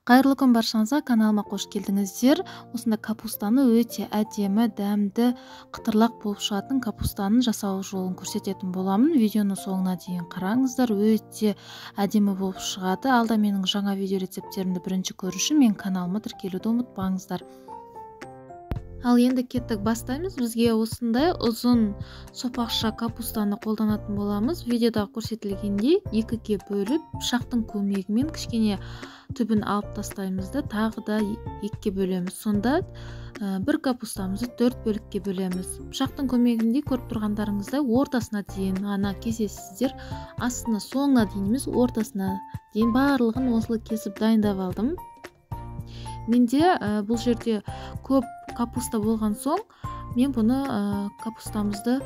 Қайырлы күн баршаңызға, каналыма қош келдіңіздер. Осында капустаны өте әдемі, дәмді, қытырлақ болып шығатын капустаның жасау жолын көрсететін боламын. Видеоның соңына дейін қараңыздар, өте әдемі болып шығады. Алда менің жаңа видео рецепттерімді бірінші көру үшін менің каналыма тіркелуді ұмытпаңыздар. Ал енді кеттік, бастаймыз. Бізге осындай ұзын сопақша капустаны қолданатын боламыз. Видеода көрсетілгендей екіге бөліп, пышақтың көмегімен кішкене түбін алып тастаймыз да, тағы да екіге бөлеміз. Сонда бір капустамызды 4 бөлікке бөлеміз. Пышақтың көмегінде көріп тұрғандарыңыздай ортасына дейін ғана кесесіздер. Астына соңына дейін емес, ортасына дейін барлығын осылай кесіп дайындап алдым. Менде бұл жерде көп капуста болған соң, мен бұны капустамызды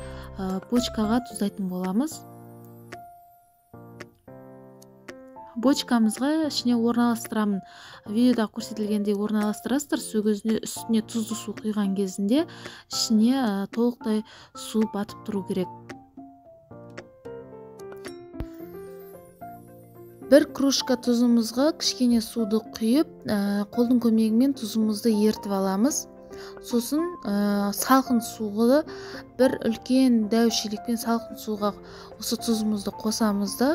бочкаға тұздайтын боламыз. Бочкамызға ішіне орналастырамын. Видеода көрсетілгендей орналастырасыздар. Сол кезінде үстіне тұзды су құйған кезінде ішіне толықтай су батып тұру керек. Бір кружка тұзымызға кішкене суды құйып, қолдың көмегімен тұзымызды ертіп аламыз. Сосын салқын суға бір үлкен дәу шелекпен салқын суға осы тұзымызды қосамыз да,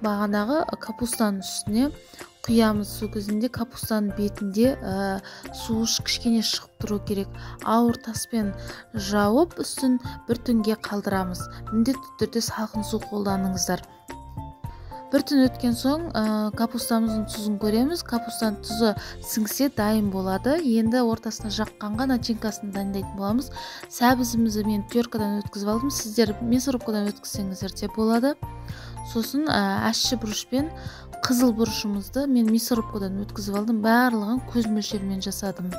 бағанағы капустаның үстіне құямыз. Сол кезінде капустаның бетінде суы кішкене шығып тұру керек. Ауыр таспен жауып, үстін бір түнге қалдырамыз. Міндетті түрде салқын су қолданыңыздар. Бір түн өткен соң капустамыздың тұзын көреміз. Капустаның тұзы сіңсе дайын болады. Енді ортасына жаққанға начинкасын дайындайтын боламыз. Сәбізімізді мен теркадан өткізіп алдым. Сіздер мясорубкадан өткізсеңіздер де болады. Сосын ащы бұрыш пен қызыл бұрышымызды мен мясорубкадан өткізіп алдым. Барлығын көз мөлшерімен жасадым.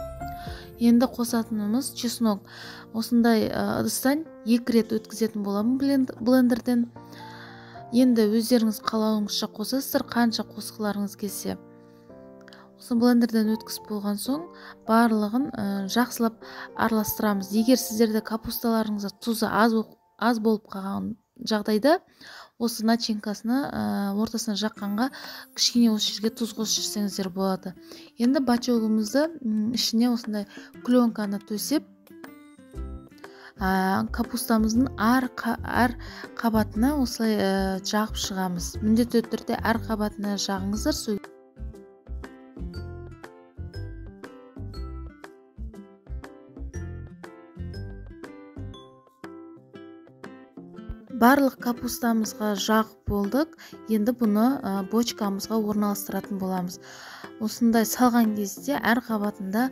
Енді қосатынымыз чеснок. Осындай ыдыстан 2 рет өткізетін боламын блендерден. Енді өздеріңіз қалауыңызша қосасыздар, қанша қосқыларыңыз келсе. Осы блендерден өткізіп болған соң барлығын жақсылап араластырамыз. Егер сіздерде капусталарыңызда тұзы аз болып қалған жағдайда, осы начинкасына ортасына жаққанға кішкене осы жерге тұз қосып жіберсеңіздер болады. Енді бачогымызды ішіне осындай пленканы төсеп, капустамыздың әр қабатына осылай жағып шығамыз. Міндетті түрде әр қабатына жағыңыздар. Барлық капустамызға жағып болдық. Енді бұны бочкамызға орналастыратын боламыз. Осындай салған кезде әр қабатында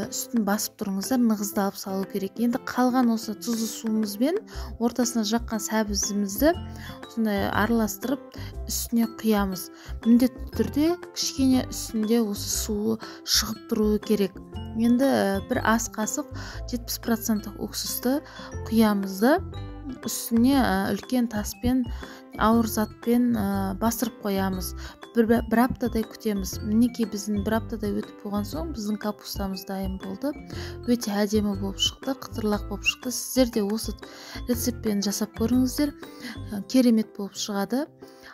үстін басып тұрыңыздар, нығыздалып салу керек. Енді қалған осы тұзды суымызбен ортасына жаққан сәбізімізді осындай араластырып үстіне құямыз. Міндетті түрде кішкене үстінде осы суы шығып тұруы керек. Енді бір ас қасық 70% уксусты құямыз да, үстіне үлкен таспен, ауыр затпен бастырып қоямыз. Бір аптадай күтеміз. Мінекей біздің бір аптадай өтіп болған соң біздің капустамыз дайын болды. Өте әдемі болып шықты, қытырлақ болып шықты. Сіздер де осы рецептпен жасап көріңіздер, керемет болып шығады.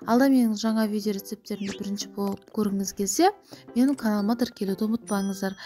Алда менің жаңа видео рецепттерімді бірінші болып көргіңіз келсе, менің каналыма тіркелуді ұмытпаңыздар.